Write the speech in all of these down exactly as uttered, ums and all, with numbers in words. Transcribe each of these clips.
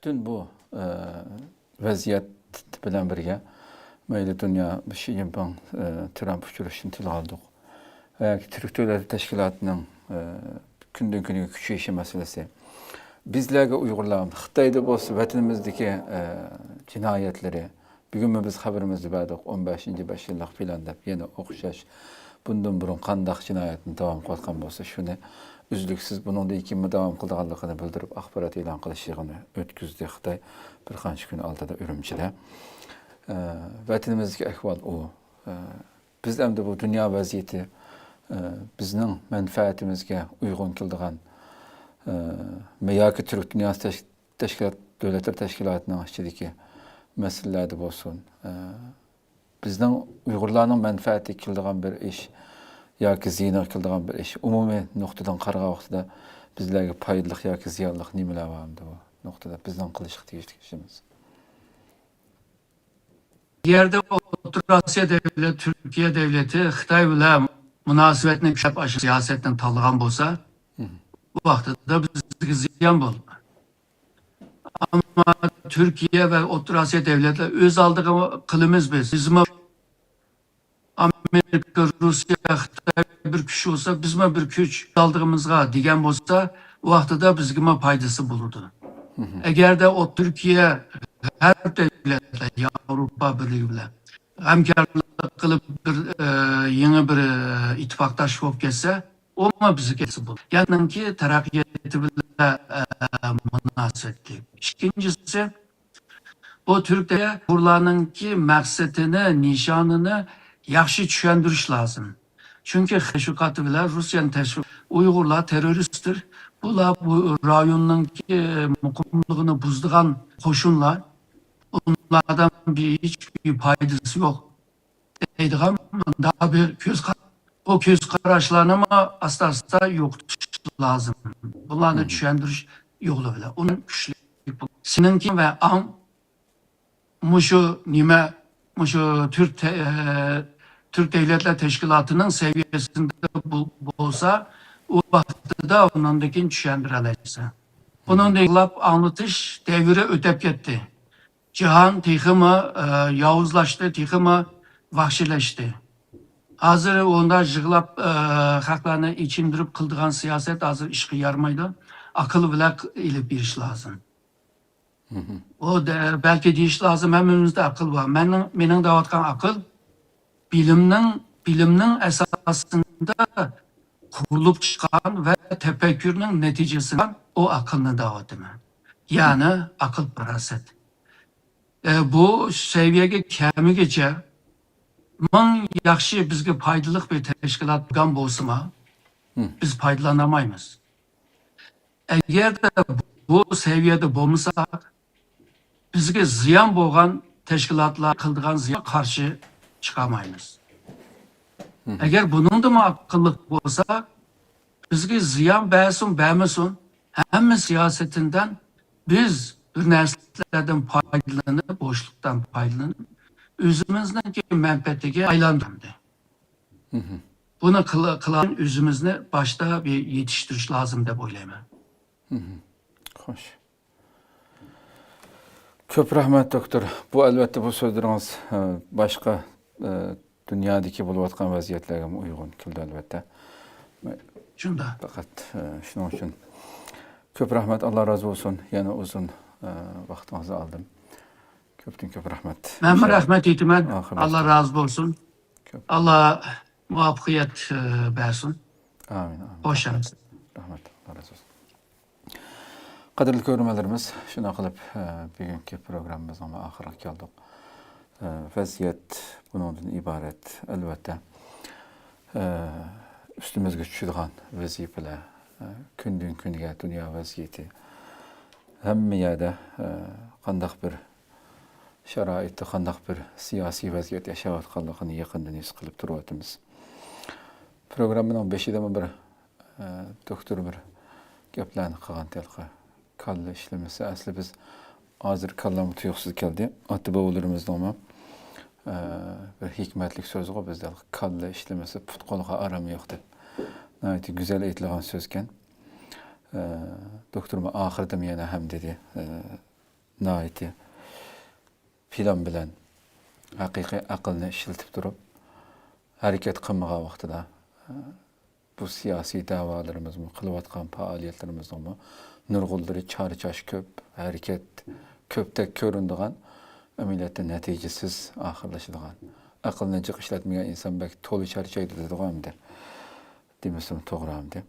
پۈتۈن بۇ، ئە، ۋەزىيەت بىلەن بىرگە، مەيلى دۇنيا شى جىنپىڭ، ئە، ترامپ ئۇچرىشىشىنى تىلغا ئالدۇق. ۋە ياكى تۈرك دۆلەت تەشكىلاتىنىڭ، ئە، كۈندىن كۈنگە كۈچىيىشى مەسىلىسى. بىزلەرگە ئۇيغۇرلار، خىتايدا بولسا ۋەتىنىمىزدىكى، ئە، جىنايەتلىرى، بۈگۈنمۇ بىز خەۋىرىمىزدە بەردۇق، ئون بەشىنچى بەش يىللىق پىلان دەپ يەنە ئوخشاش، بۇندىن بۇرۇن قانداق جىنايەتنى داۋام قىلىۋاتقان بولسا، شۇنى ئۈزلۈكسىز بۇنىڭدىن كېيىنمۇ داۋام قىلىدىغانلىقىنى بىلدۈرۈپ، ئاخبارات ئېلان قىلىش يىغىنى ئۆتكۈزدى خىتاي بىر قانچە كۈن ئالدىدا ئۈرۈمچىدە. ئە، ۋەتىنىمىزدىكى ئەھۋال ئۇ. ئە، بىز ئەمدى بۇ دۇنيا ۋەزىيىتى، ئە، بىزنىڭ مەنپەئەتىمىزگە ئۇيغۇن كېلىدىغان، ئە، ياكى تۈرك دۇنياسى تەش-، تەشكىلات، دۆلەتلەر تەشكىلاتىنىڭ ئىچىدىكى مەسىلىلەردە بولسۇن، ئە، بىزنىڭ ئۇيغۇرلارنىڭ مەنپەئەتىگە كېلىدىغان بىر ئىش ياكى زىيىنىغا كېلىدىغان بىر ئىش، ئومۇمىي نۇقتىدىن قارىغان ۋاقتىدا بىزلەرگە پايدىلىق ياكى زىيانلىق نېمىلەر بار ئەمدى بۇ نۇقتىدا بىزنىڭ قىلىشقا تېگىشلىك ئىشىمىز؟ يەردە ئوتتۇرا ئاسىيا دۆلەت، تۈركىيە دۆلىتى خىتاي بىلەن مۇناسىۋەتنى كۈچەپ ئاشۇ سىياسەتنى تاللىغان بولسا، بۇ ۋاقتىدا بىزگە زىيان بولىدۇ. ئەمما تۈركىيە ۋە ئوتتۇرا ئاسىيا دۆلەتلەر ئۆز ئالدىغا قىلىمىز بىز. بىزمۇ ئامېرىكا، روسىيە، خىتاي بىر كۈچ بولسا، بىزمۇ بىر كۈچ ئالدىغىمىزغا دېگەن بولسا، ئۇ ۋاقتىدا بىزگىمۇ پايدىسى بولىدۇ. ئەگەردە ئوت تۈركىيە ھەر دۆلەتلەر ياۋروپا بىرلىكى بىلەن ھەمكارلىق قىلىپ بىر، ئە، يېڭى بىر، ئە، ئىتتىپاقداش بولۇپ كەتسە، ئۇمۇ بىزگە كەلسە بولىدۇ. يەنىڭكى تەرەققىياتى بىلەن، ئە، مۇناسىۋەتلىك. ئىككىنچىسى، بۇ تۈركىيە ئۇيغۇرلارنىڭكى مەقسىتىنى، نىشانىنى ياخشى چۈشەندۈرۈش لازىم. چۈنكى تەشۋىقاتى بىلەن روسىيەنىڭ تەشۋىق-، ئۇيغۇرلار تېررورىستتۇر. بۇلار بۇ رايوننىڭكى مۇقىملىقىنى بۇزىدىغان قوشۇنلار. ئۇلاردىن بىر، ھېچبىر پايدىسى يوق دەيدىغان مۇنداق بىر كۆز قا-، بۇ كۆز قاراشلارنىمۇ ئاستا-ئاستا يوقىتىش لازىم. بۇلارنى چۈشەندۈرۈش يولى بىلەن. ئۇنىڭ كۈچلۈك، سېنىڭكى ۋە ئاڭ مۇشۇ نېمە، مۇشۇ تۈرك تە-، تۈرك دۆلەتلەر تەشكىلاتىنىڭ سەۋىيەسىندە بول-، بولسا، ئۇ ۋاقتىدا ئۇنىڭدىن كېيىن چۈشەندۈرەلەيسەن. بۇنىڭدىن ئاڭلىتىش دەۋرى ئۆتەپ كەتتى. جاھان تېخىمۇ، ئە، ياۋۇزلاشتى، تېخىمۇ ۋەھشىيلەشتى. ھازىر ئۇنداق يىغلاپ، ئە، خەقلەرنى ئېچىندۇرۇپ قىلىدىغان سىياسەت ھازىر ئىشقا يارىمايدۇ. ئاقىل بىلەن ئېلىپ بېرىش لازىم. ئۇ دە-، بەلكى دېيىش لازىم، ھەممىمىزدە ئاقىل بار. مېنىڭ، مېنىڭ دەۋاتقان ئاقىل بىلىمنىڭ، بىلىمنىڭ ئاساسىدا قۇرۇلۇپ چىققان ۋە تەپەككۇرنىڭ نەتىجىسىدە ئۇ ئاقىلنى دەۋاتىمەن. يەنى ئاقىل پاراسەت. ئە، بۇ سەۋىيەگە كەلمىگۈچە مىڭ ياخشى، بىزگە پايدىلىق بىر تەشكىلات بولغان بولسىمۇ، بىز پايدىلانالمايمىز. ئەگەردە بۇ سەۋىيەدە بولمىساق، بىزگە زىيان بولغان تەشكىلاتلار قىلىدىغان زىيان قارشى چىقالمايمىز. ئەگەر بۇنىڭدىمۇ ئاقىللىق بولسا، بىزگە زىيان بەرسۇن، بەرمىسۇن، ھەممە سىياسىتىندىن بىز بىر نەرسىلەردىن پايدىلىنىپ، بوشلۇقتىن پايدىلىنىپ، ئۆزىمىزنىڭكى مەنپەئەتىگە ئايلاندۇردى. بۇنى قىل-، قىلغان ئۆزىمىزنى باشتا بىر يېتىشتۈرۈش لازىم دەپ ئويلايمەن. خوش. كۆپ رەھمەت، دوكتور. بۇ، ئەلۋەتتە، بۇ سۆزلىرىڭىز، ئە، باشقا، ئە، دۇنيادىكى بولۇۋاتقان ۋەزىيەتلەرگىمۇ ئۇيغۇن كېلىدۇ، ئەلۋەتتە. شۇنداق. پەقەت، ئە، شۇنىڭ ئۈچۈن كۆپ رەھمەت، ئاللا رازى بولسۇن. يەنە ئۇزۇن، ئە، ۋاقتىڭىزنى ئالدىم. كۆپتىن كۆپ رەھمەت. مەنمۇ رەھمەت ئېيتىمەن. ئاللا رازى بولسۇن. كۆپ. ئاللا مۇۋەپپەقىيەت، ئە، بەرسۇن. ئامىن، ئامىن. خوش ئامىن. رەھمەت، ئاللا رازى بولسۇن. قەدىرلىك كۆرۈرمەنلىرىمىز، شۇنداق قىلىپ، ئە، بۈگۈنكى پروگراممىمىزنىڭ ئاخىرىغا كەلدۇق. ئە، ۋەزىيەت بۇنىڭدىن ئىبارەت، ئەلۋەتتە. ئە، ئۈستىمىزگە چۈشىدىغان ۋەزىپىلەر، ئە، كۈندىن كۈنگە دۇنيا ۋەزىيىتى، ھەممە يەردە، ئە، قانداق بىر شارائىتتا، قانداق بىر سىياسىي ۋەزىيەت ياشاۋاتقانلىقىنى يېقىندىن ھېس قىلىپ تۇرۇۋاتىمىز. پروگراممىنىڭ بېشىدىمۇ بىر ئە، دوكتور بىر گەپلەرنى قىلغانتى ھېلىقى. كاللا ئىشلىمىسە، ئەسلى بىز ھازىر كاللامغا تۇيۇقسىز كەلدى. ئاتا-بوۋىلىرىمىزنىڭمۇ، ئە، بىر ھېكمەتلىك سۆزىغۇ بىزدە ھېلىقى، «كاللا ئىشلىمىسە، پۇت-قولغا ئارام يوق» دەپ. ناھايىتى گۈزەل ئېيتىلغان سۆزكەن. ئە، دوكتورمۇ ئاخىرىدىمۇ يەنە ھەم دېدى. ئە، ناھايىتى پىلان بىلەن، ھەقىقىي ئەقىلنى ئىشلىتىپ تۇرۇپ ھەرىكەت قىلمىغان ۋاقتىدا، بۇ سىياسىي دەۋالىرىمىزمۇ، قىلىۋاتقان پائالىيەتلىرىمىزنىڭمۇ نۇرغۇنلىرى چارچاش كۆپ، ھەرىكەت كۆپتەك كۆرۈنىدىغان، ئەمەلىيەتتە نەتىجىسىز ئاخىرلىشىدىغان، ئەقلىنى جىق ئىشلەتمىگەن ئىنسان بەك تولا چارچايدۇ دېدىغۇ ئەمدى. دېمىسىمۇ توغرا ئەمدى.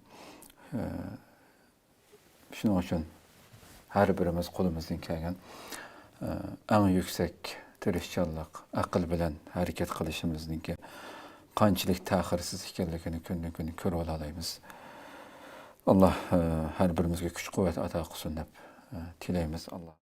شۇنىڭ ئۈچۈن ھەر بىرىمىز قولىمىزدىن كەلگەن، ئەڭ يۈكسەك تىرىشچانلىق، ئەقىل بىلەن ھەرىكەت قىلىشىمىزنىڭكى قانچىلىك تەخىرسىز ئىكەنلىكىنى كۈندىن كۈن كۆرۈۋالالايمىز. ئاللا، ئە، ھەر بىرىمىزگە كۈچ-قۇۋۋەت ئاتا قىلسۇن دەپ، ئە، تىلەيمىز. ئاللا.